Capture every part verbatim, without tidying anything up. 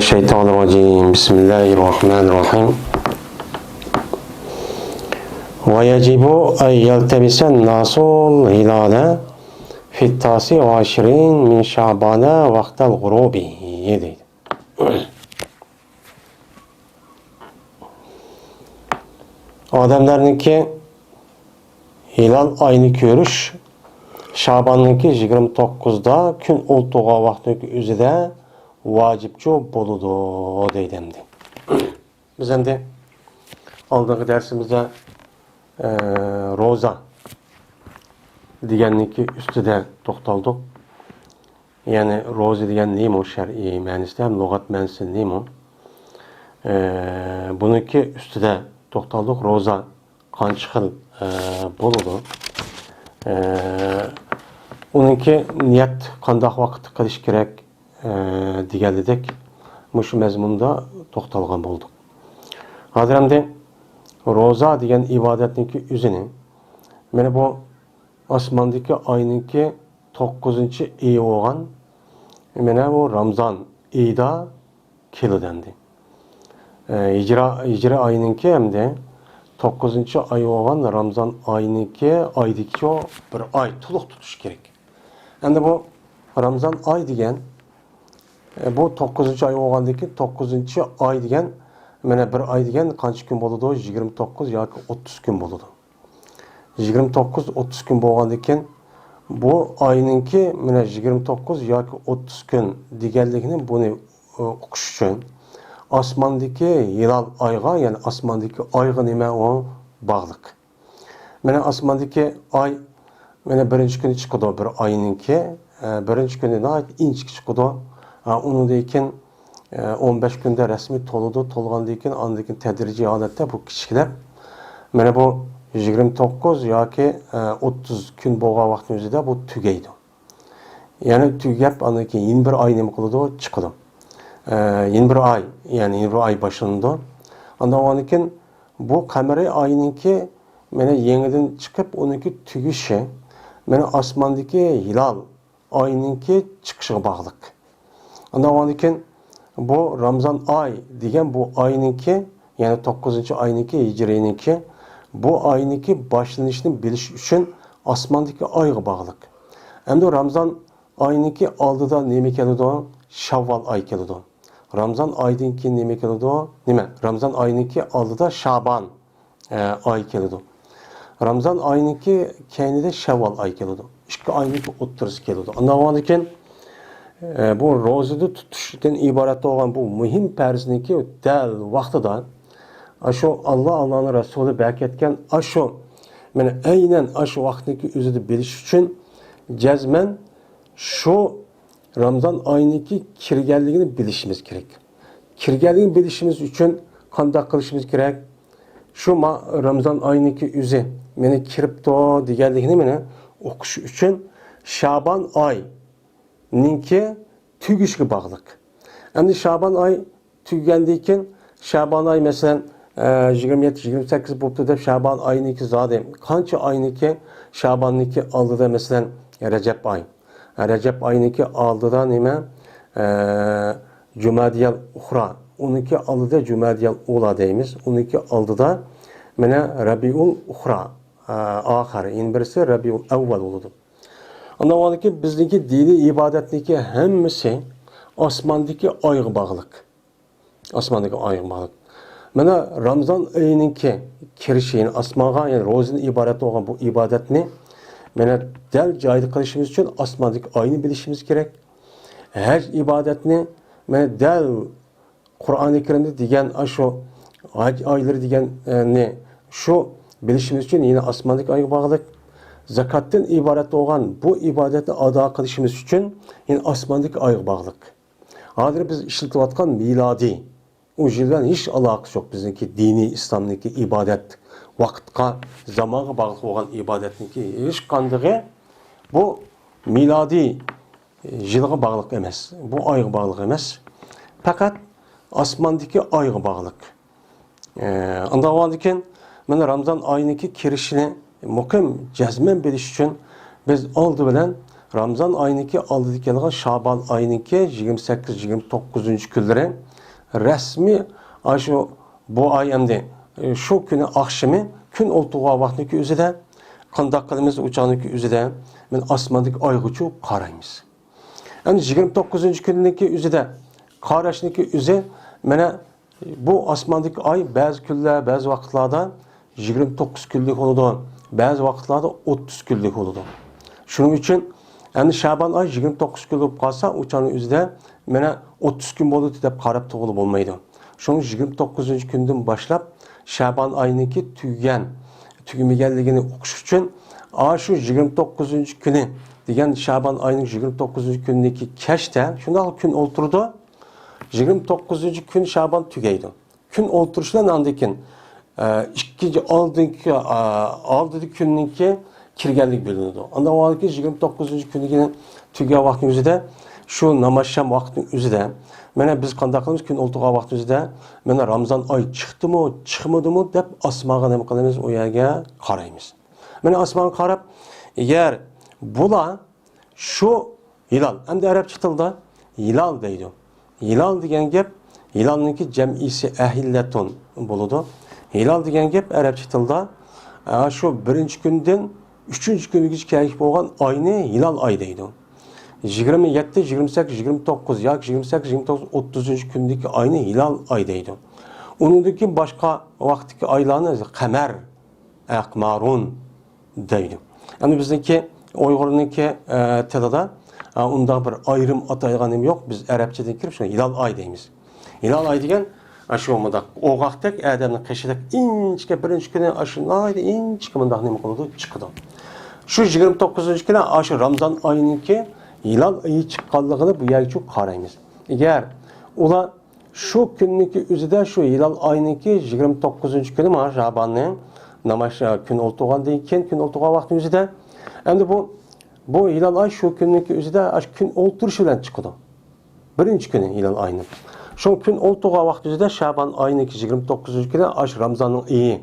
الشيطان الرجيم. بسم الله الرحمن الرحيم. ويجب أن يلتمس الناس الهلال في التاسع والعشرين من شعبان وقت الغروب دەيدۇ. ئادەملەرنىڭكى ھىلال ئاينى كۆرۈش شاباننىڭكى يىگىرمە توققۇزدا كۈن ئولتۇرغان ۋاقتىنىڭكى ئۆزىدە ۋاجىپچۇ بولىدۇ دەيدۇ ئەمدى. بىز ئەمدى ئالدىنقى دەرسىمىزدە، ئە، روزا دېگەننىڭكى ئۈستىدە توختالدۇق. يەنى روزا دېگەن نېمە شەرئىي مەنىسىدە ھەم لۇغەت مەنىسى نېمە؟ ئە، بۇنىڭكى ئۈستىدە توختالدۇق. روزا قانچە خىل، ئە، بولىدۇ؟ ئە، ئۇنىڭكى نىيەت قانداق ۋاقىتتا قىلىش كېرەك، ئە، دېگەنلىدەك مۇشۇ مەزمۇندا توختالغان بولدۇق. ھازىر ئەمدى روزا دېگەن ئىبادەتنىڭكى ئۆزىنى، مانا بۇ ئاسماندىكى ئاينىڭكى توققۇزىنچى ئېيى بولغان، مانا بۇ رامزان ئېيىدا كېلىدۇ ئەمدى. ئە، ھىجرا-، ھىجرىي ئاينىڭكى ئەمدى توققۇزىنچى ئاي بولغان رامزان ئاينىڭكى ئايدىكى بىر ئاي تولۇق تۇتۇش كېرەك. ئەمدى بۇ رامزان ئاي دېگەن، ئە، بۇ توققۇزىنچى ئاي بولغاندىن كېيىن، توققۇزىنچى ئاي دېگەن، مانا بىر ئاي دېگەن قانچە كۈن بولىدۇ؟ يىگىرمە توققۇز ياكى ئوتتۇز كۈن بولىدۇ. يىگىرمە توققۇز، ئوتتۇز كۈن بولغاندىن كېيىن، بۇ ئاينىڭكى مانا يىگىرمە توققۇز ياكى ئوتتۇز كۈن دېگەنلىكنى، بۇنى، ئۇ، ئۇقۇش ئۈچۈن ئاسماندىكى ھىلال ئايغا، يەنى ئاسماندىكى ئايغا نېمە ئۇ باغلىق. مانا ئاسماندىكى ئاي، مانا بىرىنچى كۈنى چىقىدۇ بىر ئاينىڭكى، ئە، بىرىنچى كۈنى ناھايىتى ئىنچىكە چىقىدۇ. ئە، ئۇنىڭدىن كېيىن، ئە، ئون بەش كۈندە رەسمىي تولىدۇ. تولغاندىن كېيىن، ئاندىن كېيىن تەدرىجىي ھالەتتە بۇ كىچىكلەپ، مانا بۇ يىگىرمە توققۇز ياكى، ئە، ئوتتۇز كۈن بولغان ۋاقىتنىڭ ئۆزىدە بۇ تۈگەيدۇ. يەنى تۈگەپ، ئاندىن كېيىن يەنە بىر ئاي نېمە قىلىدۇ؟ چىقىدۇ. ئە، يەنە بىر ئاي، يەنى يەنە بىر ئاي باشلىنىدۇ. ئاندىن ئاندىن كېيىن بۇ قەمەرىي ئاينىڭكى مانا يېڭىدىن چىقىپ، ئۇنىڭكى تۈگىشى مانا ئاسماندىكى ھىلال ئاينىڭكى چىقىشىغا باغلىق. ئاندىن ئاندىن كېيىن بۇ رامزان ئاي دېگەن بۇ ئاينىڭكى، يەنى توققۇزىنچى ئاينىڭكى، ھىجرىينىڭكى، بۇ ئاينىڭكى باشلىنىشىنى بىلىش ئۈچۈن ئاسماندىكى ئايغا باغلىق. ئەمدى رامزان ئاينىڭكى ئالدىدا نېمە كېلىدۇ؟ شاۋۋال ئاي كېلىدۇ. رامزان ئايدىن كېيىن نېمە كېلىدۇ؟ نېمە؟ رامزان ئاينىڭكى ئالدىدا شابان، ئە، ئاي كېلىدۇ. رامزان ئاينىڭكى كەينىدە شەۋۋال ئاي كېلىدۇ. ئىككى ئاينىڭكى ئوتتۇرىسى كېلىدۇ. ئاندىن كېيىن، ئە، بۇ روزىدا تۇتۇشتىن ئىبارەت بولغان بۇ مۇھىم پەرزنىڭكى دەل ۋاقتىدا، ئاشۇ ئاللا، ئاللانىڭ رەسۇلى بەركەتكەن ئاشۇ، مانا ئەينەن ئاشۇ ۋاقىتنىڭكى ئۆزىدە بىلىش ئۈچۈن جەزمەن شۇ رامزان ئاينىڭكى كىرگەنلىكىنى بىلىشىمىز كېرەك. كىرگەنلىكىنى بىلىشىمىز ئۈچۈن قانداق قىلىشىمىز كېرەك؟ شۇ ما-، رامزان ئاينىڭكى ئۆزى مانا كىرىپتۇ دېگەنلىكنى مانا ئۇقۇش ئۈچۈن شابان ئاينىڭكى تۈگىشىگە باغلىق. ئەمدى شابان ئاي تۈگىگەندىن كېيىن، شابان ئاي، مەسىلەن، ئە، يىگىرمە يەتتە، يىگىرمە سەككىز بوپتۇ دەپ، شابان ئاينىڭكى زادى قانچە ئاينىڭكى، شاباننىڭكى ئالدىدا، مەسىلەن، رەجەب ئاي. رەجەب ئاينىڭكى ئالدىدا نېمە؟ ئە، جۇمادىيەل ئۇخرا. ئۇنىڭكى ئالدىدا جۇمادىيەل ئۇلا دەيمىز. ئۇنىڭكى ئالدىدا مانا رەبىئۇل ئۇخرا، ئە، ئاخىر. يەنە بىرسى رەبىئۇل ئەۋۋەل بولىدۇ. ئاندىن كېيىن بىزنىڭكى دىنىي ئىبادەتنىڭكى ھەممىسى ئاسماندىكى ئايغا باغلىق. ئاسماندىكى ئايغا باغلىق. مانا رامزان ئېيىنىڭكى كىرىشى، يەنى ئاسمانغا، يەنى روزىدىن ئىبارەت بولغان بۇ ئىبادەتنى مانا دەل جايىدا قىلىشىمىز ئۈچۈن ئاسماندىكى ئاينى بىلىشىمىز كېرەك. ھەج ئىبادەتنى مانا دەل قۇرئانى كەرىمدە دېگەن ئاشۇ ھەج ئايلىرى دېگەننى شۇ بىلىشىمىز ئۈچۈن يەنە ئاسماندىكى ئايغا باغلىق. زاكاتتىن ئىبارەت بولغان بۇ ئىبادەتنى ئادا قىلىشىمىز ئۈچۈن يەنە ئاسماندىكى ئايغا باغلىق. ھازىر بىز ئىشلىتىۋاتقان مىلادىي، ئۇ يىل بىلەن ھېچ ئالاقىسى يوق. بىزنىڭكى دىنىي ئىسلامنىڭكى ئىبادەت ۋاقىتقا، زامانغا باغلىق بولغان ئىبادەتنىڭكى ھېچقاندىقى بۇ مىلادىي يىلغا باغلىق ئەمەس، بۇ ئايغا باغلىق ئەمەس. پەقەت ئاسماندىكى ئايغا باغلىق. ئە، ئاندىن كېيىن مانا رامزان ئايىنىڭكى كىرىشىنى مۇقىم، جەزمەن بىلىش ئۈچۈن بىز ئالدى بىلەن رامزان ئاينىڭكى ئالدىدا كېلىدىغان شابان ئاينىڭكى يىگىرمە سەككىز، يىگىرمە توققۇزىنچى كۈنلىرى رەسمىي، ئاشۇ بۇ ئاي ئەمدى، ئە، شۇ كۈنى ئاخشىمى كۈن ئولتۇرغان ۋاقتىنىڭكى ئۆزىدە قانداق قىلىمىز؟ ئۇ چاغنىڭكى ئۆزىدە مانا ئاسماندىكى ئايغىچۇ قارايمىز. ئەمدى يىگىرمە توققۇزىنچى كۈننىڭكى ئۆزىدە قاراشنىڭكى ئۆزى مانا بۇ ئاسماندىكى ئاي بەزى كۈنلەر، بەزى ۋاقىتلاردا يىگىرمە توققۇز كۈنلۈك بولىدۇ، بەزى ۋاقىتلاردا ئوتتۇز كۈنلۈك بولىدۇ. شۇنىڭ ئۈچۈن ئەمدى شەبان ئاي يىگىرمە توققۇز كۈن بولۇپ قالسا، ئۇ چاغنىڭ ئۆزىدە مانا ئوتتۇز كۈن بولدى دەپ قاراپ تۇرغىلى بولمايدۇ. شۇڭا يىگىرمە توققۇزىنچى كۈندىن باشلاپ شەبان ئاينىڭكى تۈگىگەن، تۈگىمىگەنلىكىنى ئۇقۇش ئۈچۈن، ئاشۇ يىگىرمە توققۇزىنچى كۈنى دېگەن شەبان ئاينىڭ يىگىرمە توققۇزىنچى كۈنىدىكى كەچتە شۇنداق كۈن ئولتۇرىدۇ. يىگىرمە توققۇزىنچى كۈن شەبان تۈگەيدۇ. كۈن ئولتۇرۇش بىلەن ئاندىن كېيىن، ئە، ئىككىنچى ئالدىنقى، ئە، ئالدىدىكى كۈننىڭكى كىرگەنلىك بىلىنىدۇ. ئاندىن كېيىن يىگىرمە توققۇزىنچى كۈنى تۈگىگەن ۋاقىتنىڭ ئۆزىدە، شۇ ناماز شام ۋاقتىنىڭ ئۆزىدە، مانا بىز قانداق قىلىمىز؟ كۈن ئولتۇرغان ۋاقتىمىزدا، مانا رامزان ئاي چىقتىمۇ، چىقمىدىمۇ دەپ ئاسمانغا نېمە قىلىمىز؟ ئۇ يەرگە قارايمىز. مانا ئاسمانغا قاراپ، ئەگەر بۇلار شۇ ھىلال، ئەمدى ئەرەبچە تىلدا ھىلال دەيدۇ. ھىلال دېگەن گەپ، ھىلالنىڭكى جەمئىسى ئەھىللەتۇن بولىدۇ. ھىلال دېگەن گەپ ئەرەبچە تىلدا، ئە، شۇ بىرىنچى كۈندىن ئۈچىنچى كۈنگىچە كەلگۈچى بولغان ئاينى ھىلال ئاي دەيدۇ. يىگىرمە يەتتە، يىگىرمە سەككىز، يىگىرمە توققۇز ياكى يىگىرمە سەككىز، يىگىرمە توققۇز، ئوتتۇزىنچى كۈندىكى ئاينى ھىلال ئاي دەيدۇ. ئۇنىڭدىن كېيىن باشقا ۋاقىتتىكى ئايلارنى قەمەر، ئەقمارۇن دەيدۇ. ئەمدى بىزنىڭكى ئۇيغۇرنىڭكى، ئە، تىلىدا، ئە، ئۇنداق بىر ئايرىم ئاتايدىغان نېمە يوق. بىز ئەرەبچىدىن كىرىپ شۇ ھىلال ئاي دەيمىز. ھىلال ئاي دېگەن، ئە، شۇ مۇنداق ئوغاقتەك ئادەمنىڭ قېشىدەك ئىنچىكە بىرىنچى كۈنى ئاشۇ ناھايىتى ئىنچىكە مۇنداق نېمە قىلىدۇ، چىقىدۇ. شۇ يىگىرمە توققۇزىنچى كۈنى ئاشۇ رامزان ئاينىڭكى ھىلال ئېيى چىققانلىقىنى بۇ يەرگىچۇ قارايمىز. ئەگەر ئۇلار شۇ كۈننىڭكى ئۆزىدە شۇ ھىلال ئاينىڭكى يىگىرمە توققۇزىنچى كۈنى مانا شاباننىڭ ناماز، كۈن ئولتۇرغاندىن كېيىن، كۈن ئولتۇرغان ۋاقتىنىڭ ئۆزىدە. ئەمدى بۇ، بۇ ھىلال ئاي شۇ كۈننىڭكى ئۆزىدە ئاشۇ كۈن ئولتۇرۇشى بىلەن چىقىدۇ. بىرىنچى كۈنى ھىلال ئاينىڭ. شۇ كۈن ئولتۇرغان ۋاقتى ئۆزىدە شابان ئاينىڭكى يىگىرمە توققۇزىنچى كۈنى ئاشۇ رامزاننىڭ ئېيى،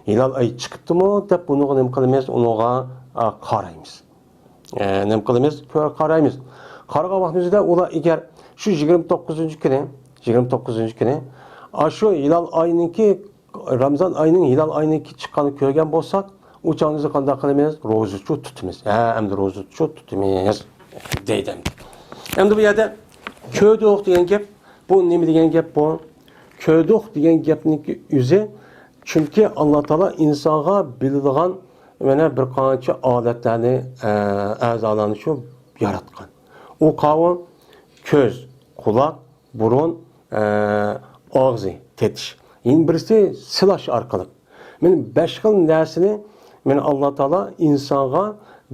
ھىلال ئايى چىقىپتىمۇ دەپ بۇنىڭغا نېمە قىلىمىز؟ ئۇنىڭغا، ئا، قارايمىز. ئە، نېمە قىلىمىز؟ كۆر-، قارايمىز. قارىغان ۋاقتىمىزدا ئۇلار ئەگەر شۇ يىگىرمە توققۇزىنچى كۈنى، يىگىرمە توققۇزىنچى كۈنى، ئاشۇ ھىلال ئاينىڭكى، رامزان ئاينىڭ ھىلال ئاينىڭكى چىققاننى كۆرگەن بولساق، ئۇ چاغنىڭىزدا قانداق قىلىمىز؟ روزىچۇ تۇتىمىز. ھە، ئەمدى روزىچۇ تۇتىمىز، دەيدۇ ئەمدى. ئەمدى بۇ يەردە كۆردۇق دېگەن گەپ، بۇ نېمە دېگەن گەپ بۇ؟ كۆردۇق دېگەن گەپنىڭكى ئۆزى، چۈنكى ئاللا تائالا ئىنسانغا بىلىدىغان مانا بىر قانچە ئالەتلەرنى، ئە، ئەزالارنى شۇ ياراتقان. ئۇ قاۋۇ كۆز، قۇلاق، بۇرۇن، ئە، ئاغزى، تېتىش. يەنە بىرسى سىلاش ئارقىلىق. مانا بەش خىل نەرسىنى مانا ئاللا تائالا ئىنسانغا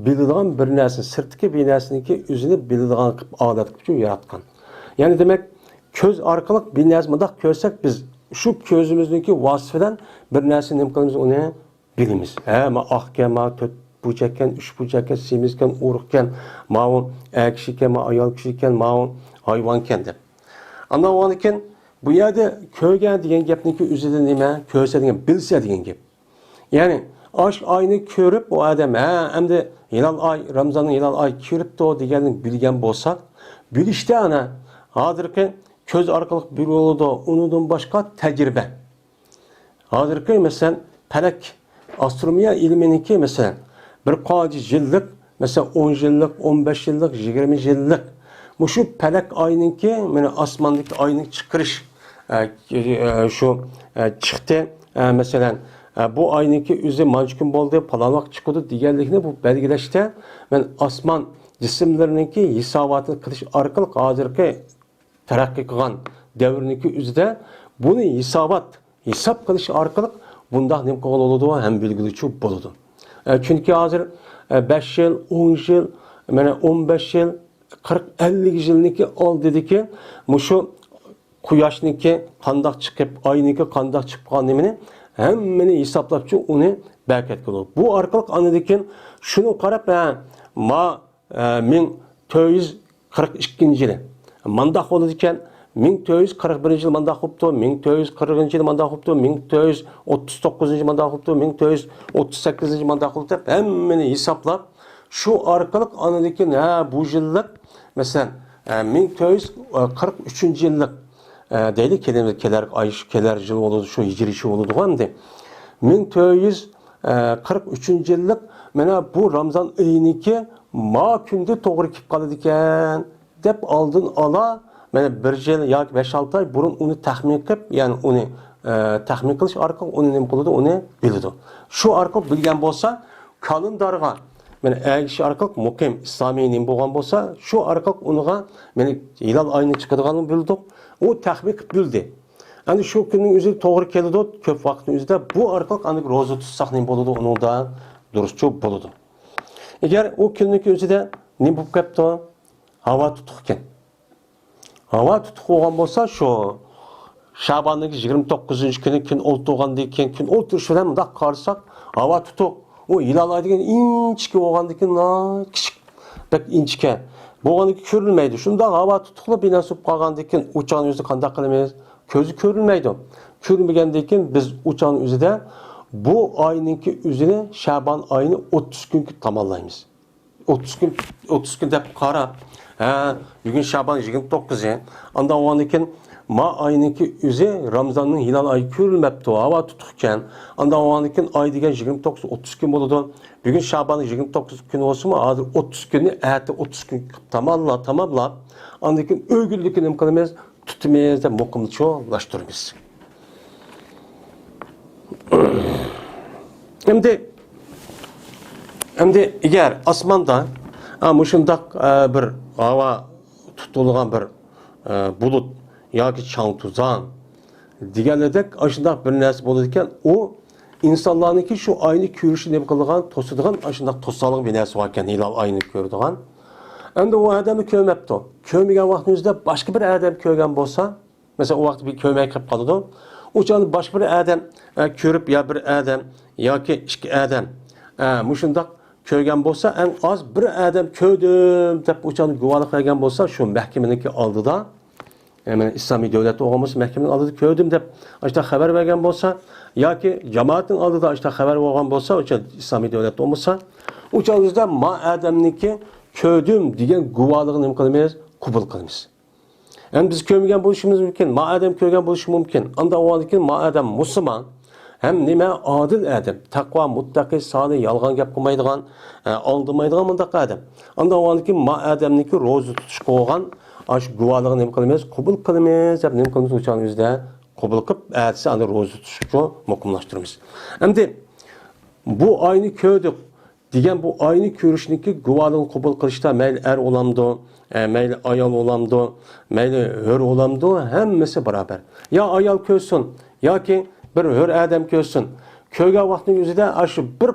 بىلىدىغان بىر نەرسىنى، سىرتتىكى بىر نەرسىنىڭكى ئۆزىنى بىلىدىغان قىلىپ، ئادەت قىلىپ ياراتقان. يەنى دېمەك، كۆز ئارقىلىق بىر نەرسە مۇنداق كۆرسەك، بىز شۇ كۆزىمىزنىڭكى ۋاسىتە بىلەن بىر نەرسىنى نېمە قىلىمىز؟ ئۇنى بىلىمىز. ھە، ما ئاقكەن، ما تۆت بۇرجەككەن، ئۈچ بۇرجەككەن، سېمىزكەن، ئورۇقكەن، ماۋۇ ئەر كىشىكەن، ما ئايال كىشىكەن، ماۋۇ ھايۋانكەن دەپ. ئاندىن كېيىن بۇ يەردە كۆرگەن دېگەن گەپنىڭكى ئۆزىدە نېمە؟ كۆرسە دېگەن، بىلسە دېگەن گەپ. يەنى ئاشۇ ئاينى كۆرۈپ ئۇ ئادەم، ھە، ئەمدى ھىلال ئاي، رامزاننىڭ ھىلال ئايى كىرىپتۇ دېگەننى بىلگەن بولساق، بىلىشتە ئانا ھازىرقى كۆز ئارقىلىق بىلىۋالىدۇ، ئۇنىڭدىن باشقا تەجرىبە. ھازىرقى، مەسىلەن، پەلەك، ئاسترونومىيە ئىلمىنىڭكى، مەسىلەن، بىر قانچە يىللىق، مەسىلەن، ئون يىللىق، ئون بەش يىللىق، يىگىرمە يىللىق مۇشۇ پەلەك ئاينىڭكى، مانا ئاسماندىكى ئاينىڭ چىقىرىش، ئە، ئە، شۇ، ئە، چىقتى، ئە، مەسىلەن، ئە، بۇ ئاينىڭكى ئۆزى مانچە كۈن بولدى، پالان ۋاقىت چىقىدۇ دېگەنلىكنى بۇ بەلگىلەشتە مەن ئاسمان جىسىملىرىنىڭكى ھېساباتىنى قىلىش ئارقىلىق ھازىرقى تەرەققىي قىلغان دەۋرنىڭكى ئۆزىدە بۇنى ھېسابات، ھېساب قىلىش ئارقىلىق بۇنداق نېمە قىلغىلى بولىدۇ، ھەم بىلگىلىچۇ بولىدۇ. ئە، چۈنكى ھازىر، ئە، بەش يىل، ئون يىل، مانا ئون بەش يىل، قىرىق، ئەللىك يىلنىڭكى ئالدىدىكى مۇشۇ قۇياشنىڭكى قانداق چىقىپ، ئاينىڭكى قانداق چىقىپ قالغان نېمىنى ھەممىنى ھېسابلاپچۇ ئۇنى بەرىكەتكە بولىدۇ. بۇ ئارقىلىق ئاندىن كېيىن شۇنى قاراپ، ھە، ما ئە، مىڭ تۆت يۈز قىرىق ئىككىنچى يىلى مانداق بولىدىكەن، مىڭ تۆت يۈز قىرىق بىرىنچى يىلى مانداق بوپتۇ، مىڭ تۆت يۈز قىرىقىنچى يىلى مانداق بوپتۇ، مىڭ تۆت يۈز ئوتتۇز توققۇزىنچى يىلى مانداق بوپتۇ، مىڭ تۆت يۈز ئوتتۇز سەككىزىنچى يىلى مانداق بولدى دەپ ھەممىنى ھېسابلاپ، شۇ ئارقىلىق ئاندىن كېيىن، ھە، بۇ يىللىق، مەسىلەن، ئە، مىڭ تۆت يۈز قىرىق ئۈچىنچى يىللىق، ئە، دەيلى، كېلەر، كېلەر ئاي، كېلەر يىل بولىدۇ، شۇ ھىجرىي يىل بولىدىغۇ ئەمدى. مىڭ تۆت يۈز قىرىق ئۈچىنچى يىللىق، مانا بۇ رامزان ئېيىنىڭكى ما كۈندە توغرا كېلىپ قالىدىكەن، دەپ ئالدىن ئالا، مانا بىر يىل ياكى بەش-ئالتە ئاي بۇرۇن ئۇنى تەخمىن قىلىپ، يەنى ئۇنى، ئە، تەخمىن قىلىش ئارقىلىق ئۇنى نېمە قىلىدۇ، ئۇنى بىلىدۇ. شۇ ئارقىلىق بىلگەن بولسا، كالېندارغا، مانا ئەگىشىش ئارقىلىق مۇقىم ئىسلامىي نېمە بولغان بولسا، شۇ ئارقىلىق ئۇنىڭغا، مانا ھىلال ئاينى چىقىدىغانلىقىنى بىلدۇق. ئۇ تەخمىن قىلىپ بىلدى. ئەمدى شۇ كۈننىڭ ئۆزى توغرا كېلىدۇ، كۆپ ۋاقىتنىڭ ئۆزىدە بۇ ئارقىلىق ئاندىن روزا تۇتساق نېمە بولىدۇ، ئۇنىڭدا دۇرۇسچۇ بولىدۇ. ئەگەر ئۇ كۈننىڭكى ئۆزىدە نېمە بولۇپ كەپتۇ؟ ھاۋا تۇتۇق ئىكەن. ھاۋا تۇتۇق بولغان بولسا، شۇ شاباننىڭ يىگىرمە توققۇزىنچى كۈنى كۈن ئولتۇرغاندىن كېيىن، كۈن ئولتۇرۇش بىلەن مۇنداق قارىساق، ھاۋا تۇتۇق. ئۇ ھىلال ئاي دېگەن ئىنچىكە بولغاندىن كېيىن، ناھايىتى كىچىك، بەك ئىنچىكە بولغاندىن كېيىين كۆرۈنمەيدۇ. شۇنداق ھاۋا تۇتۇقلا بىناسىپ قالغاندىن كېيىن، ئۇ چاغنىڭ ئۆزىدە قانداق قىلىمىز؟ كۆزگە كۆرۈنمەيدۇ. كۆرۈنمىگەندىن كېيىن بىز ئۇ چاغنىڭ ئۆزىدە بۇ ئاينىڭكى ئۆزىنى، شابان ئايىنى ئوتتۇز كۈنگە تاماملايمىز. ئوتتۇز كۈن، ئوتتۇز كۈن دەپ قاراپ، ھە، بۈگۈن شابان يىگىرمە توققۇزى. ئانداق بولغاندىن كېيىن ما ئاينىڭكى ئۆزى رامزاننىڭ ھىلال ئايى كۆرۈلمەپتۇ، ھاۋا تۇتۇق ئىكەن. ئانداق بولغاندىن كېيىن ئاي دېگەن يىگىرمە توققۇز، ئوتتۇز كۈن بولىدۇ. بۈگۈن شاباننىڭ يىگىرمە توققۇز كۈنى بولسىمۇ، ھازىر ئوتتۇز كۈننى، ئەتە ئوتتۇز كۈن تاماملا-، تاماملاپ، ئاندىن كېيىن ئۆگۈنلۈكنى نېمە قىلىمىز؟ تۇتىمىز دەپ مۇقىملاشتۇرىمىز. ئەمدى، ئەمدى ئەگەر ئاسماندا، ئا، مۇشۇنداق، ئە، بىر ھاۋا تۇتۇلغان بىر، ئە، بۇلۇت ياكى چاڭ-توزان دېگەنلىرىدەك ئاشۇنداق بىر نەرسە بولىدىكەن، ئۇ ئىنسانلارنىڭكى شۇ ئاينى كۆرۈشى نېمە قىلىدىغان، توسىدىغان ئاشۇنداق توسالغۇ بىر نەرسە باركەن، ھىلال ئاينى كۆرىدىغان. ئەمدى ئۇ ئادەممۇ كۆرمەپتۇ. كۆرمىگەن ۋاقتىنىڭ ئۆزىدە باشقا بىر ئادەم كۆرگەن بولسا، مەسىلەن، ئۇ ۋاقىتتا بىر كۆرمەي قېلىپ قالىدۇ. ئۇ چاغدا باشقا بىر ئادەم، ئە، كۆرۈپ، يا بىر ئادەم ياكى ئىككى ئادەم، ئە، مۇشۇنداق كۆرگەن بولسا، ئەڭ ئاز بىر ئادەم كۆردۈم دەپ ئۇ چاغدا گۇۋاھلىق بەرگەن بولسا، شۇ مەھكىمىنىڭكى ئالدىدا، ئە، مەن ئىسلامىي دۆلەتتە بولغان بولسا، مەھكىمىنىڭ ئالدىدا كۆردۈم دەپ ئاشۇنداق خەۋەر بەرگەن بولسا، ياكى جامائەتنىڭ ئالدىدا ئاشۇنداق خەۋەر بولغان بولسا، ئۇ چاغ ئىسلامىي دۆلەتتە بولمىسا، ئۇ چاغدا ما ئادەمنىڭكى كۆردۈم دېگەن گۇۋاھلىقىنى نېمە قىلىمىز؟ قوبۇل قىلىمىز. ئەمدى بىز كۆرمىگەن بولۇشىمىز مۇمكىن، ما ئادەم كۆرگەن بولۇشى مۇمكىن. ئانداق بولغاندىن كېيىن ما ئادەم مۇسۇلمان ھەم نېمە ئادىل ئادەم، تەقۋا، مۇتتەقى، سالىھ، يالغان گەپ قىلمايدىغان، ئە، ئالدىمايدىغان مۇنداق ئادەم. ئانداق بولغاندىن كېيىن ما ئادەمنىڭكى روزا تۇتۇشقا بولغان ئاشۇ گۇۋاھلىقىنى نېمە قىلىمىز؟ قوبۇل قىلىمىز دەپ نېمە قىلىمىز؟ ئۇ چاغنىڭ ئۆزىدە قوبۇل قىلىپ، ئەتىسى ئاندىن روزا تۇتۇشقا مۇقىملاشتۇرىمىز. ئەمدى بۇ ئاينى كۆردۇق دېگەن بۇ ئاينى كۆرۈشنىڭكى گۇۋاھلىقىنى قوبۇل قىلىشتا مەيلى ئەر بولامدۇ، ئە، مەيلى ئايال بولامدۇ، مەيلى ھۆر بولامدۇ، ھەممىسى باراۋەر. يا ئايال كۆرسۇن، ياكى بىر ھۆر ئادەم كۆرسۇن. كۆرگەن ۋاقتىنىڭ ئۆزىدە ئاشۇ بىر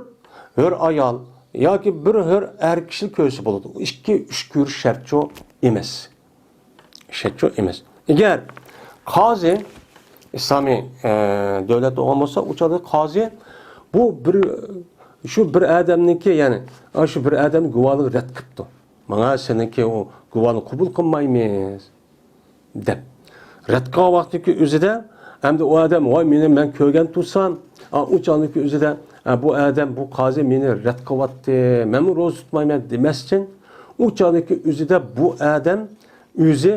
ھۆر ئايال ياكى بىر ھۆر ئەر كىشى كۆرسە بولىدۇ. ئىككى، ئۈچ كۆرۈش شەرتچۇ ئەمەس. شەرتچۇ ئەمەس. ئەگەر قازى ئىسلامىي، ئە، دۆلەت بولغان بولسا، ئۇ چاغدا قازى بۇ بىر، شۇ بىر ئادەمنىڭكى، يەنى، ئا، شۇ بىر ئادەمنىڭ گۇۋاھلىقىنى رەت قىپتۇ. ماڭا سېنىڭكى ئۇ گۇۋاھلىقنى قوبۇل قىلمايمىز، دەپ. رەت قىلغان ۋاقتىدىكى ئۆزىدە، ئەمدى ئۇ ئادەم، ۋاي، مېنى مەن كۆرگەن تۇرسام، ئا، ئۇ چاغدىكى ئۆزىدە، ئا، بۇ ئادەم، بۇ قازى مېنى رەت قىلىۋاتتى، مەنمۇ روزا تۇتمايمەن دېمەسچىن، ئۇ چاغدىكى ئۆزىدە بۇ ئادەم ئۆزى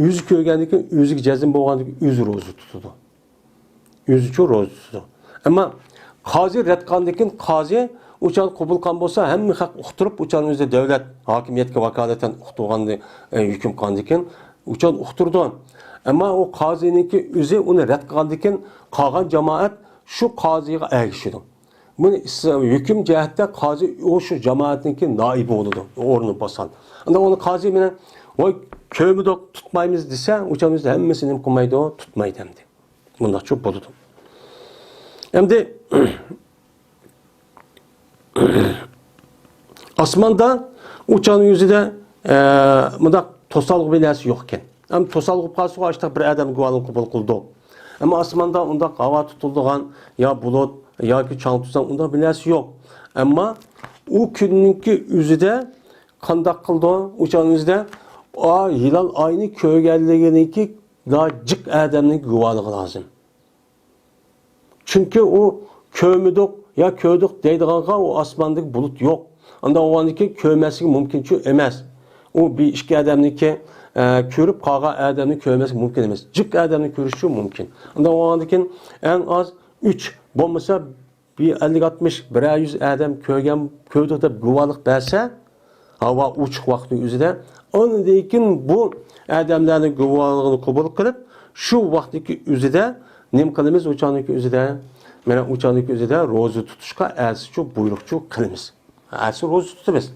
ئۆزى كۆرگەندىن كېيىن، ئۆزىگە جەزم بولغاندىن كېيىن ئۆزى روزا تۇتىدۇ. ئۆزىچۇ روزا تۇتىدۇ. ئەمما قازى رەت قىلغاندىن كېيىن، قازى ئۇ چاغدا قوبۇل قىلغان بولسا، ھەممە خەق ئۇقتۇرۇپ، ئۇ چاغنىڭ ئۆزىدە دۆلەت ھاكىمىيەتكە ۋاكالىتەن ئۇقتۇرغاندا، ئە، ھۆكۈم قىلغاندىن كېيىن، ئۇ چاغدا ئۇقتۇرىدۇ. ئەمما ئۇ قازىنىڭكى ئۆزى ئۇنى رەت قىلغاندىن كېيىن، قالغان جامائەت شۇ قازىغا ئەگىشىدۇ. بۇنى ئىس-، ھۆكۈم جەھەتتە قازى ئۇ شۇ جامائەتنىڭكى نائىبى بولىدۇ، ئورنىنى باسقان. ئاندىن ئۇنى قازى مېنى، ۋاي، كۆرمىدۇق، تۇتمايمىز دېسە، ئۇ چاغدا ھەممىسى نېمە قىلمايدۇ؟ تۇتمايدۇ ئەمدى. مۇنداقچۇ بولىدۇ. ئەمدى ئاسماندا ئۇ چاغنىڭ ئۆزىدە، ئە، مۇنداق توسالغۇ بىر نەرسە يوق ئىكەن. ئەمما توسالغۇ بولۇپ قالسىغۇ، ئاشتاق بىر ئادەم گۇۋاھلىقنى قوبۇل قىلدۇق. ئەمما ئاسماندا ئۇنداق ھاۋا تۇتۇلىدىغان يا بۇلۇت ياكى چاڭ-توزان ئۇنداق بىر نەرسە يوق. ئەمما ئۇ كۈننىڭكى ئۆزىدە قانداق قىلىدۇ؟ ئۇ چاغنىڭ ئۆزىدە، ئا، ھىلال ئاينى كۆرگەنلىكىنىڭكى جىق ئادەمنىڭ گۇۋاھلىقى لازىم. چۈنكى ئۇ كۆرمىدۇق يا كۆردۇق دەيدىغانغا ئۇ ئاسماندىكى بۇلۇت يوق. ئاندىن ئۇنىڭدىن كېيىن كۆرمەسلىكى مۇمكىنچۇ ئەمەس. ئۇ بىر ئىككى ئادەمنىڭكى، ئە، كۆرۈپ قالغان ئادەمنى كۆرمەسلىك مۇمكىن ئەمەس. جىق ئادەمنى كۆرۈشچۇ مۇمكىن. ئاندىن ئۇنىڭدىن كېيىن ئەڭ ئاز ئۈچ، بولمىسا بىر ئەللىك ئاتمىش، بىرەر يۈز ئادەم كۆرگەن، كۆردۇق دەپ گۇۋاھلىق بەرسە، ھاۋا ئوچۇق ۋاقىتنىڭ ئۆزىدە، ئاندىن كېيىن بۇ ئادەملەرنىڭ گۇۋاھلىقىنى قوبۇل قىلىپ، شۇ ۋاقىتنىڭكى ئۆزىدە نېمە قىلىمىز؟ ئۇ چاغنىڭكى ئۆزىدە، مانا ئۇ چاغنىڭكى ئۆزىدە روزا تۇتۇشقا ئەتىسىچۇ بۇيرۇقچۇ قىلىمىز. ئەتىسى روزا تۇتىمىز.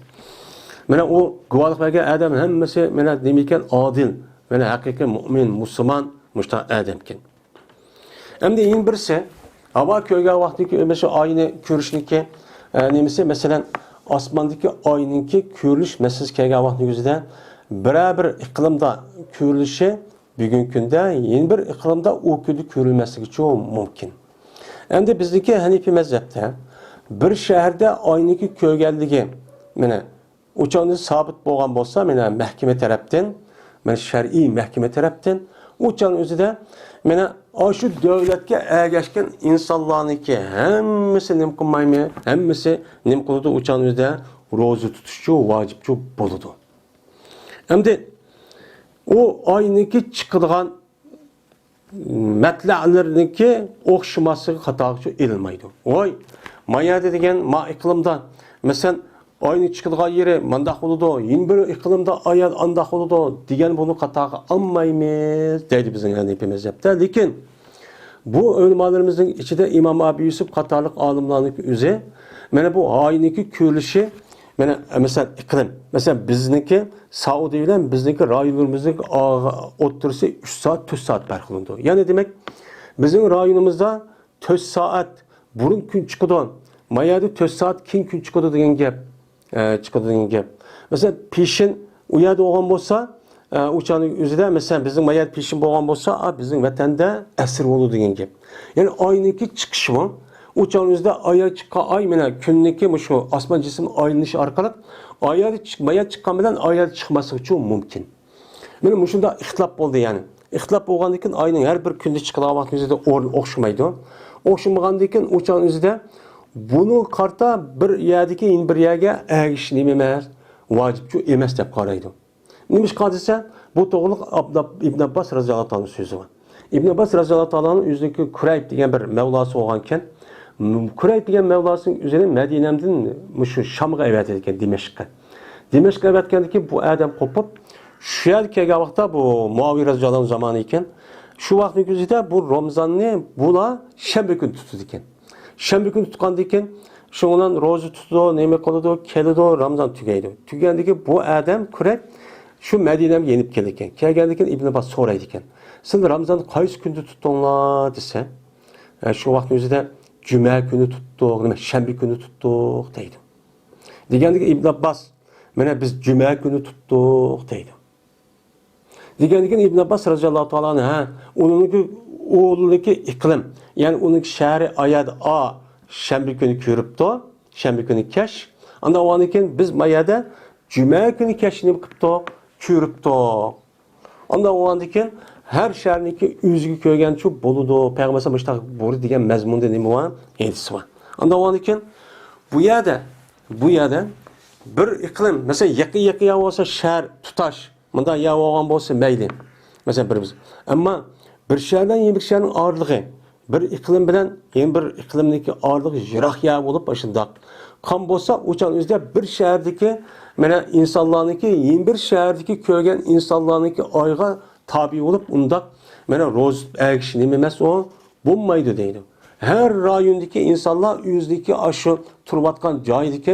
مانا ئۇ گۇۋاھلىق بەرگەن ئادەم ھەممىسى مانا نېمە ئىكەن؟ ئادىل، مانا ھەقىقىي مۆمىن، مۇسۇلمان، مۇشۇنداق ئادەمكەن. ئەمدى يەنە بىرسى، ھاۋا كۆرگەن ۋاقتىدىكى مەسىلەن ئاينى كۆرۈشنىكى، ئە، نېمىسى، مەسىلەن، ئاسماندىكى ئاينىڭكى كۆرۈلۈش مەسىلىسى كەلگەن ۋاقتىنىڭ ئۆزىدە بىرەر بىر ئىقلىمدا كۆرۈلۈشى بۈگۈنكى كۈندە يەنە بىر ئىقلىمدا ئۇ كۈندە كۆرۈلمەسلىكىچۇ مۇمكىن. ئەمدى بىزنىڭكى ھەنىفىي مەزھەپتە بىر شەھەردە ئاينىڭكى كۆرگەنلىكى، مانا، ئۇ چاغدا سابىت بولغان بولسا، مانا، مەھكىمە تەرەپتىن، مانا، شەرئىي مەھكىمە تەرەپتىن، ئۇ چاغنىڭ ئۆزىدە، مانا، ئاشۇ دۆلەتكە ئەگەشكەن ئىنسانلارنىڭكى ھەممىسى نېمە قىلمايمۇ؟ ھەممىسى نېمە قىلىدۇ؟ ئۇ چاغنىڭ ئۆزىدە روزا تۇتۇشچۇ ۋاجىپچۇ بولىدۇ. ئەمدى ئۇ ئاينىڭكى چىقىدىغان مەتلەئلىرىنىڭكى ئوخشىماسلىقى قاتارىغىچۇ ئېلىنمايدۇ. ۋاي، ما يەردە دېگەن، ما ئىقلىمدا، مەسىلەن، ئاينىڭ چىقىدىغان يېرى مانداق بولىدۇ، يەنە بىر ئىقلىمدا ئايال ئانداق بولىدۇ دېگەن بۇنى قاتارغا ئالمايمىز دەيدۇ بىزنىڭ ھەنىپىي مەزھەپتە. لېكىن بۇ ئۆلىمالىرىمىزنىڭ ئىچىدە ئىمام ئەبۇ يۈسۈپ قاتارلىق ئالىملارنىڭ ئۆزى، مانا بۇ ئاينىڭكى كۆرۈلۈشى، مانا، مەسىلەن، ئىقلىم، مەسىلەن، بىزنىڭكى سەئۇدى بىلەن بىزنىڭكى رايونلىرىمىزنىڭ ئا-، ئوتتۇرىسى ئۈچ سائەت، تۆت سائەت پەرق قىلىنىدۇ. يەنى دېمەك، بىزنىڭ رايونىمىزدا تۆت سائەت بۇرۇن كۈن چىقىدۇ، ما يەردە تۆت سائەت كېيىن كۈن چىقىدۇ دېگەن گەپ، ئە، چىقىدۇ دېگەن گەپ. مەسىلەن، پېشىن ئۇ يەردە بولغان بولسا، ئە، ئۇ چاغنىڭ ئۆزىدە، مەسىلەن، بىزنىڭ ما يەردە پېشىن بولغان بولسا، ئا، بىزنىڭ ۋەتەندە ئەسىر بولىدۇ دېگەن گەپ. يەنى ئاينىڭكى چىقىشىمۇ، ئۇ چاغنىڭ ئۆزىدە ئايا چىققان ئاي، مانا كۈننىڭكى مۇشۇ ئاسمان جىسىم ئايلىنىشى ئارقىلىق ئايا چىق-، ما يەردە چىققان بىلەن ئايا چىقماسلىقىچۇ مۇمكىن. مانا مۇشۇنداق ئىختىلاپ بولدى يەنى. ئىختىلاپ بولغاندىن كېيىن ئاينىڭ ھەر بىر كۈندە چىقىدىغان ۋاقتىنىڭ ئۆزىدە ئورنى ئوخشىمايدۇ. ئوخشىمىغاندىن كېيىن ئۇ چاغنىڭ ئۆزىدە بۇنىڭغا قارىتا بىر يەردىكى يەنە بىر يەرگە ئەگىشىش نېمە ئەمەس؟ ۋاجىپچۇ ئەمەس دەپ قارايدۇ. نېمىشقا دېسە، بۇ توغرىلىق ئابلا-، ئىبن ئابباس رازىياللاھۇ تائالا سۆزى بار. ئىبن ئابباس رازىياللاھۇ تائالانىڭ ئۆزىنىڭكى كۇرەيب دېگەن بىر مەۋلاسى بولغانكەن. كۇرەيب دېگەن مەۋلاسىنىڭ ئۆزىنى مەدىنەمدىن مۇشۇ شامغا ئەۋەتىدىكەن، دىمەشققە. دىمەشققە ئەۋەتكەندىن كېيىن بۇ ئادەم قوپۇپ، شۇ يەرگە كەلگەن ۋاقىتتا بۇ مۇئاۋىيە رازىياللاھۇ ئەنھۇ زامانى ئىكەن. شۇ ۋاقىتنىڭ ئۆزىدە بۇ رامزاننى بۇلار شەنبە كۈنى تۇتىدىكەن. شەنبە كۈنى تۇتقاندىن كېيىن، شۇنىڭ بىلەن روزا تۇتىدۇ، نېمە قىلىدۇ، كېلىدۇ، رامزان تۈگەيدۇ. تۈگىگەندىن كېيىن بۇ ئادەم كۈرەيب شۇ مەدىنەگە يېنىپ كېلىدىكەن. كەلگەندىن كېيىن ئىبن ئابباس سورايدىكەن، سىلەر رامزاننى قايسى كۈندە تۇتتۇڭلار دېسە، ئە، شۇ ۋاقىتنىڭ ئۆزىدە جۈمە كۈنى تۇتتۇق، نېمە، شەنبە كۈنى تۇتتۇق دەيدۇ. دېگەندىكىن ئىبن ئابباس، مانا بىز جۈمە كۈنى تۇتتۇق دەيدۇ. دېگەندىكىن ئىبن ئابباس رازىياللاھۇ تائالا ئەنھۇ، ھە، ئۇنىڭكى ئوغلىنىڭكى ئىقلىم، يەنى ئۇنىڭكى شەھىرى ئايەدە ئا شەنبە كۈنى كۆرۈپتۇ، شەنبە كۈنى كەچ. ئاندىن ئۇنىڭدىن كېيىن بىز ما يەردە جۈمە كۈنى كەچ نېمە قىپتۇق؟ كۆرۈپتۇق. ئاندىن ئۇنىڭدىن كېيىن ھەر شەھەرنىڭكى ئۆزىگە كۆرگەنچۇ بولىدۇ، پەيغەمبەر مۇشتاق بۇيرۇدى دېگەن مەزمۇندا نېمە بار؟ ھەدىس بار. ئاندىن ئۇنىڭدىن كېيىن بۇ يەردە، بۇ يەردە بىر ئىقلىم، مەسىلەن، يېقىن يېقىن يەر بولسا شەھەر تۇتاش، مۇنداق يەر بولغان بولسا مەيلى. مەسىلەن، بىر بىز. ئەمما بىر شەھەردىن يەنە بىر شەھەرنىڭ ئارىلىقى، بىر ئىقلىم بىلەن يەنە بىر ئىقلىمنىڭكى ئارىلىقى يىراق يەر بولۇپ ئاشۇنداق. قان بولسا، ئۇ چاغ ئۆزىدە بىر شەھەردىكى، مانا، ئىنسانلارنىڭكى، يەنە بىر شەھەردىكى كۆرگەن ئىنسانلارنىڭكى ئايغا تابىئ بولۇپ، ئۇنداق، مانا، روزا ئەگىشىش نېمە ئەمەس ئۇ؟ بولمايدۇ دەيدۇ. ھەر رايوندىكى ئىنسانلار ئۆزىدىكى ئاشۇ تۇرۇۋاتقان جايدىكى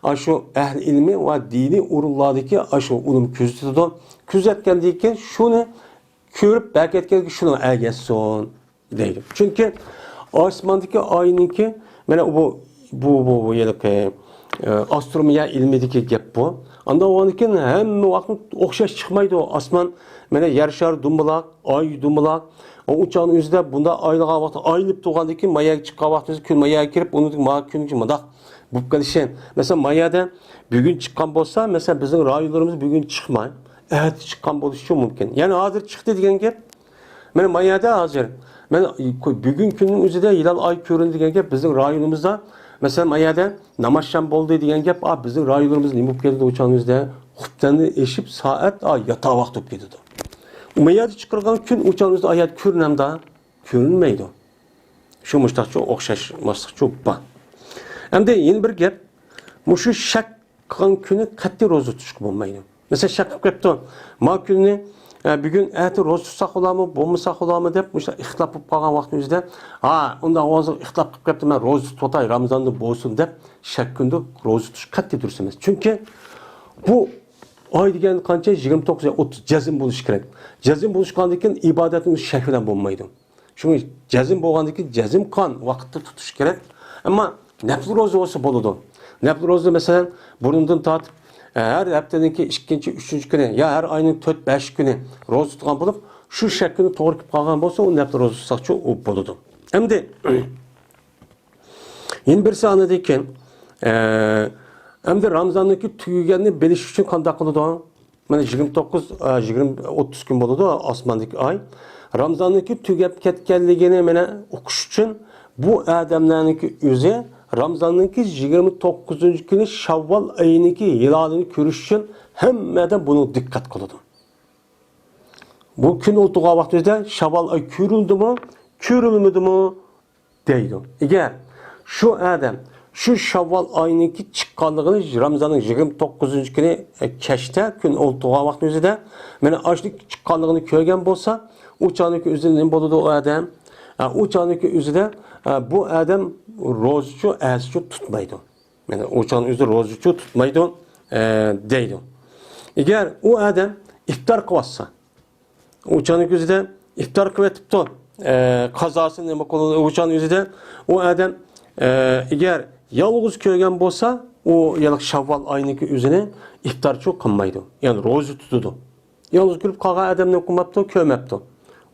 ئاشۇ ئەھلى ئىلمى ۋە دىنىي ئورۇنلاردىكى ئاشۇ ئۇنىمۇ كۆزىتىدۇ. كۆزەتكەندىن كېيىن شۇنى كۆرۈپ بەركەتكەنكى شۇنىڭ ئەگەشسۇن دەيدۇ. چۈنكى ئاسماندىكى ئاينىڭكى، مانا بۇ، بۇ، بۇ، بۇ ھېلىقى، ئە، ئاسترونومىيە ئىلمىدىكى گەپ بۇ. ئاندىن ئۇنىڭدىن كېيىن ھەممە ۋاقىت ئوخشاش چىقمايدۇ. ئاسمان، مانا يەر شارى دومبىلاق، ئاي دومبىلاق. ئۇ چاغنىڭ ئۆزىدە بۇنداق ئايلىغان ۋاقىت ئايلىنىپ تۇرغاندىن كېيىن ما يەرگە چىققان ۋاقتىمىزدا كۈن ما يەرگە كىرىپ، مۇنداق بولۇپ قېلىشى. مەسىلەن، ما يەردە بۈگۈن چىققان بولسا، مەسىلەن، بىزنىڭ رايونلىرىمىز بۈگۈن چىقماي، ئەتە چىققان بولۇشى مۇمكىن. يەنى ھازىر چىقتى دېگەن گەپ. مانا ما يەردە ھازىر، مانا بۈگۈن كۈننىڭ ئۆزىدە ھىلال ئاي كۆرۈندى دېگەن گەپ بىزنىڭ رايونىمىزدا مەسىلەن، ما يەردە نامازشام بولدى دېگەن گەپ، ئا، بىزنىڭ رايونلىرىمىز نېمە بولۇپ كېتىدۇ، ئۇ چاغنىڭ ئۆزىدە خۇپتەندىن ئېشىپ سائەت، ئا، ياتاق ۋاقتى بولۇپ كېتىدۇ. ئۇ ما يەردە چىقىرغان كۈن ئۇ چاغنىڭ ئۆزىدە ئا يەردە كۆرۈنەمدا؟ كۆرۈنمەيدۇ. شۇ مۇشتاقچۇ ئوخشاشماسلىقچۇ بار. ئەمدى يەنە بىر گەپ، مۇشۇ شەك قىلغان كۈنى قەتئىي روزا تۇتۇشقا بولمايدۇ. مەسىلەن، شەك قىلىپ قېپتۇ، ما كۈننى، ئە، بۈگۈن، ئەتە روزا تۇتساق بولامۇ، بولمىساق بولامۇ دەپ، مۇشۇنداق ئىختىلاپ بولۇپ قالغان ۋاقىتنىڭ ئۆزىدە، ھا، ئۇنداق ھازىر ئىختىلاپ قىلىپ قېپتۇ، مەن روزا تۇتۇۋاتاي، رامىزاندا بولسۇن دەپ، شەك كۈندە روزا تۇتۇش قەتئىي دۇرۇس ئەمەس. چۈنكى بۇ ئاي دېگەن قانچە؟ يىگىرمە توققۇز يا ئوتتۇز، جەزم بولۇشى كېرەك. جەزم بولۇشقاندىن كېيىن ئىبادەتنىڭ شەك بىلەن بولمايدۇ. شۇڭا جەزم بولغاندىن كېيىن جەزم قىلغان ۋاقىتتا تۇتۇش كېرەك. ئەمما نەپلى روزا بولسا بولىدۇ. نەپلى روزا، مەسىلەن، بۇرۇندىن تارتىپ، ھەر ھەپتىنىڭكى ئىككىنچى، ئۈچىنچى كۈنى يا ھەر ئاينىڭ تۆت، بەش كۈنى روزا تۇتقان بولۇپ، شۇ شەك كۈنى توغرا كېلىپ قالغان بولسا، ئۇ نەپلى روزا تۇتساقچۇ ئۇ بولىدۇ. ئەمدى يەنە بىرسى ئاندىن كېيىن، ئە، ئەمدى رامىزاننىڭكى تۈگىگەننى بىلىش ئۈچۈن قانداق قىلىدۇ؟ مانا يىگىرمە توققۇز، ئە، يىگىرمە، ئوتتۇز كۈن بولىدۇ ئاسماندىكى ئاي. رامىزاننىڭكى تۈگەپ كەتكەنلىكىنى مانا ئۇقۇش ئۈچۈن بۇ ئادەملەرنىڭكى ئۆزى رامىزاننىڭكى يىگىرمە توققۇزىنچى كۈنى شاۋۋال ئايىنىڭكى ھىلالىنى كۆرۈش ئۈچۈن ھەممە ئادەم بۇنىڭغا دىققەت قىلىدۇ. بۇ كۈن ئولتۇرغان ۋاقتىمىزدا شاۋۋال ئاي كۆرۈلدىمۇ، كۆرۈلمىدىمۇ؟ دەيدۇ. ئەگەر شۇ ئادەم شۇ شاۋۋال ئاينىڭكى چىققانلىقىنى، رامىزاننىڭ يىگىرمە توققۇزىنچى كۈنى، ئە، كەچتە، كۈن ئولتۇرغان ۋاقتىمىزدا، مانا ئاشۇنىڭ چىققانلىقىنى كۆرگەن بولسا، ئۇ چاغنىڭكى ئۆزىدە نېمە بولىدۇ ئۇ ئادەم؟ ئە، ئۇ چاغنىڭكى ئۆزىدە، ئە، بۇ ئادەم روزىچۇ، ئەسچۇ تۇتمايدۇ. مانا ئۇ چاغنىڭ ئۆزىدە روزىچۇ تۇتمايدۇ، ئە، دەيدۇ. ئەگەر ئۇ ئادەم ئىپتار قىلىۋاتسا، ئۇ چاغنىڭ ئۆزىدە ئىپتار قىلىۋېتىپتۇ. ئە، قازاسى نېمە قىلىدۇ؟ ئۇ چاغنىڭ ئۆزىدە ئۇ ئادەم، ئە، ئەگەر يالغۇز كۆرگەن بولسا، ئۇ يەنە شاۋۋال ئاينىڭكى ئۆزىنى ئىپتارچۇ قىلمايدۇ. يەنى روزا تۇتىدۇ. يالغۇز كۆرۈپ قالغان ئادەم نېمە قىلماپتۇ؟ كۆرمەپتۇ.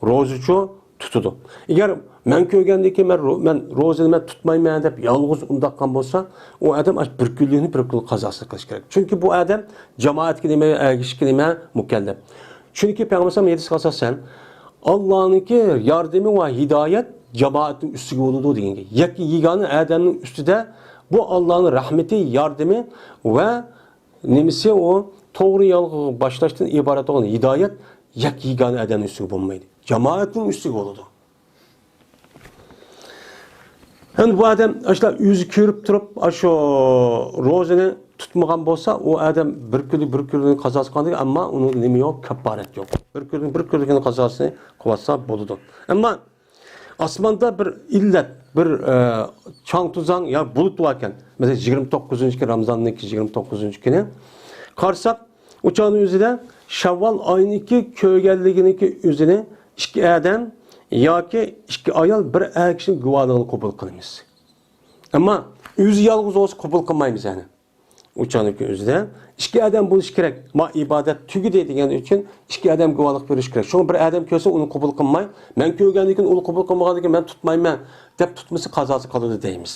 روزىچۇ تۇتىدۇ. ئەگەر مەن كۆرگەندىن كېيىن مەن رو-، مەن روزىنى مەن تۇتمايمەن دەپ يالغۇز ئۇنداق قىلغان بولسا، ئۇ ئادەم ئاشۇ بىر كۈنلۈكنى بىر كۈن قازاسى قىلىش كېرەك. چۈنكى بۇ ئادەم جامائەتكە نېمە، ئەگىشىشكە نېمە، مۇكەللەپ. چۈنكى پەيغەمبەر ھەدىسكە ئاساسەن، ئاللانىڭكى ياردىمى ۋە ھىدايەت جامائەتنىڭ ئۈستىگە بولىدۇ دېگەن گەپ. يەككە يېگانە ئادەمنىڭ ئۈستىدە بۇ ئاللانىڭ رەھمىتى، ياردىمى ۋە نېمىسى ئۇ توغرا يولغا باشلاشتىن ئىبارەت بولغان ھىدايەت يەككە يېگانە ئادەمنىڭ ئۈستىگە بولمايدۇ. جامائەتنىڭ ئۈستىگە بولىدۇ. ئەمدى بۇ ئادەم ئاشۇلار ئۆزى كۆرۈپ تۇرۇپ، ئاشۇ روزىنى تۇتمىغان بولسا، ئۇ ئادەم بىر كۈنلۈك، بىر كۈنلۈك قازاسى قىلغاندىكىن، ئەمما ئۇنىڭ نېمە يوق، كاپپارەت يوق. بىر كۈنلۈك، بىر كۈنلۈكنى قازاسى قىلىۋاتسا بولىدۇ. ئەمما ئاسماندا بىر ئىللەت، بىر، ئە، چاڭ-توزاڭ يا بۇلۇت باركەن. مەسىلەن، يىگىرمە توققۇزىنچى كۈنى، رامىزاننىڭكى يىگىرمە توققۇزىنچى كۈنى. قارىساق، ئۇ چاغنىڭ ئۆزىدە شاۋۋال ئاينىڭكى كۆرگەنلىكىنىڭكى ئۆزىنى ئىككى ئادەم ياكى ئىككى ئايال، بىر ئەر كىشىنىڭ گۇۋاھلىقىنى قوبۇل قىلىمىز. ئەمما ئۆزى يالغۇز بولسا قوبۇل قىلمايمىز يەنى. ئۇ چاغنىڭكى ئۆزىدە ئىككى ئادەم بولۇشى كېرەك. ما ئىبادەت تۈگىدى دېگەن ئۈچۈن ئىككى ئادەم گۇۋاھلىق بېرىشى كېرەك. شۇڭا بىر ئادەم كۆرسە ئۇنى قوبۇل قىلماي، مەن كۆرگەندىن كېيىن ئۇنى قوبۇل قىلمىغاندىن كېيىن مەن تۇتمايمەن دەپ تۇتمىسا قازاسى قالىدۇ دەيمىز.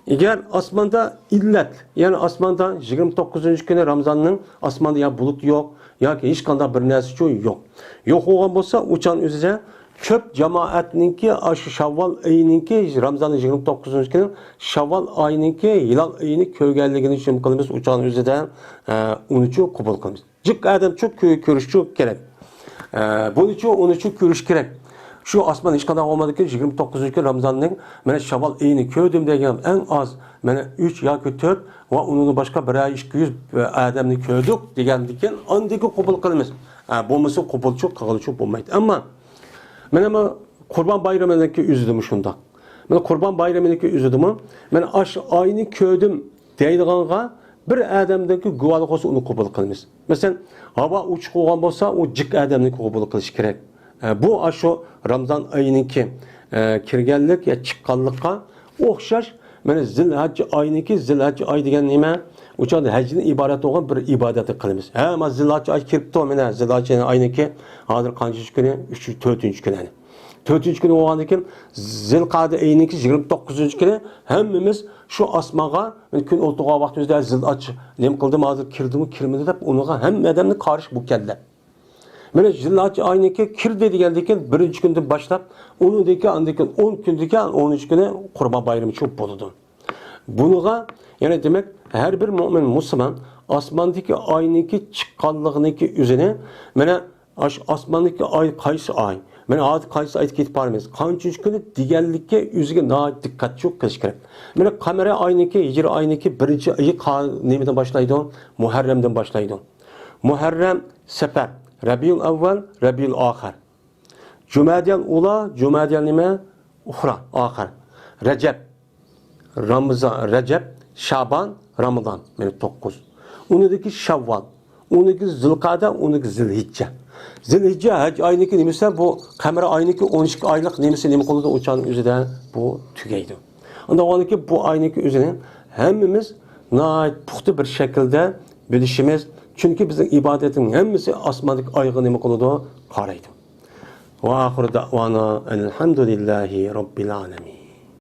ئەگەر ئاسماندا ئىللەت، يەنى ئاسماندا يىگىرمە توققۇزىنچى كۈنى رامىزاننىڭ ئاسماندا يا بۇلۇت يوق، ياكى ھېچقانداق بىر نەرسىچۇ يوق. يوق بولغان بولسا، ئۇ چاغنىڭ ئۆزىدە كۆپ جامائەتنىڭكى ئاشۇ شاۋۋال ئېيىنىڭكى، رامىزاننىڭ يىگىرمە توققۇزىنچى كۈنى شاۋۋال ئايىنىڭكى ھىلال ئېيىنى كۆرگەنلىكىنى شۇنى قىلىمىز، ئۇ چاغنىڭ ئۆزىدە، ئە، ئۇنىچۇ قوبۇل قىلىمىز. جىق ئادەمچۇ كۆ-، كۆرۈشچۇ كېرەك. ئە، بۇنىچۇ، ئۇنىچۇ كۆرۈش كېرەك. شۇ ئاسمان ھېچقانداق بولمىدىكى يىگىرمە توققۇزىنچى كۈنى رامىزاننىڭ، مەن شاۋۋال ئېيىنى كۆردۈم دېگەن ئەڭ ئاز، مانا، ئۈچ ياكى تۆت ۋە ئۇنىڭدىن باشقا بىرەر ئىككى يۈز ئادەمنى كۆردۇق دېگەندىكىن ئاندىكى قوبۇل قىلىمىز. ئە، بولمىسا قوبۇلچۇ قىلغىلىچۇ بولمايدۇ. ئەمما مانا بۇ قۇربان بايرىمىنىڭكى ئۆزىدىمۇ شۇنداق. مانا قۇربان بايرىمىنىڭكى ئۆزىدىمۇ، مانا ئاشۇ ئاينى كۆردۈم دەيدىغانغا بىر ئادەمدىنكى گۇۋاھلىق بولسا ئۇنى قوبۇل قىلىمىز. مەسىلەن، ھاۋا ئوچۇق بولغان بولسا، ئۇ جىق ئادەمنى قوبۇل قىلىش كېرەك. ئە، بۇ ئاشۇ رامىزان ئايىنىڭكى، ئە، كىرگەنلىك يا چىققانلىققا ئوخشاش. مانا زىلھەججە ئاينىڭكى، زىلھەججە ئاي دېگەن نېمە؟ ئۇ چاغدا ھەجدىن ئىبارەت بولغان بىر ئىبادەتنى قىلىمىز. ھە، مانا زىلھەججە ئاي كىرىپتۇ، مانا زىلھەججە ئاينىڭكى ھازىر قانچىنچى كۈنى؟ ئۈچ، تۆتىنچى كۈنى، يەنى. تۆتىنچى كۈنى بولغاندىن كېيىن، زىلقەدە ئېيىنىڭكى يىگىرمە توققۇزىنچى كۈنى ھەممىمىز شۇ ئاسمانغا، مەن كۈن ئولتۇرغان ۋاقتىمىزدا زىلھەججە نېمە قىلدىم، ھازىر كىردىمۇ، كىرمىدى دەپ، ئۇنىڭغا ھەممە ئادەمنى قارىش مۇكەللەپ. مانا زىلھەججە ئاينىڭكى كىردى دېگەندىن كېيىن، بىرىنچى كۈندىن باشلاپ، ئۇنىڭدىن كېيىن، ئاندىن كېيىن ئون كۈندىن كېيىن، ئونىنچى كۈنى قۇربان بايرىمى چوپ بولىدۇ. بۇنىڭغا، يەنى دېمەك، ھەر بىر مۆمىن مۇسۇلمان ئاسماندىكى ئاينىڭكى چىققانلىقىنىڭكى ئۆزىنى، مانا، ئاشۇ ئاسماندىكى ئاي قايسى ئاي؟ مانا، ھازىر قايسى ئايدا كېتىپ بارىمىز؟ قانچىنچى كۈنى دېگەنلىككە ئۆزىگە ناھايىتى دىققەت چوق قىلىش كېرەك. مانا، قەمەرىي ئاينىڭكى، ھىجرىي ئاينىڭكى بىرىنچى ئېيى قا-، نېمىدىن باشلايدۇ؟ مۇھەررەمدىن باشلايدۇ. مۇھەررەم، سەپەر، رەبىئۇل ئەۋۋەل، رەبىئۇل ئاخىر. جۇمادىل ئۇلا، جۇمادىل نېمە؟ ئۇخرا، ئاخىر. رەجەب، رامىزان، رەجەب، شابان، رامىزان. مانا توققۇز. ئۇنىدىكى شاۋۋال، ئۇنىدىكى زۇلقەدە، ئۇنىدىكى زىلھىججە. زىلھىججە ھەج ئاينىڭكى نېمىسى، بۇ قەمەر ئاينىڭكى ئون ئىككى ئايلىق نېمىسى نېمە قىلىدۇ، ئۇ چاغنىڭ ئۆزىدە بۇ تۈگەيدۇ. ئۇنداق بولغاندىكى بۇ ئاينىڭكى ئۆزىنى ھەممىمىز ناھايىتى پۇختا بىر شەكىلدە بىلىشىمىز. چۈنكى بىزنىڭ ئىبادەتنىڭ ھەممىسى ئاسماندىكى ئايغا نېمە قىلىدۇ؟ قارايدۇ. ۋە ئاخىرۇ دەئۋانا ئەنىل ھەمدۇلىللاھى رەببىل ئالەمىن.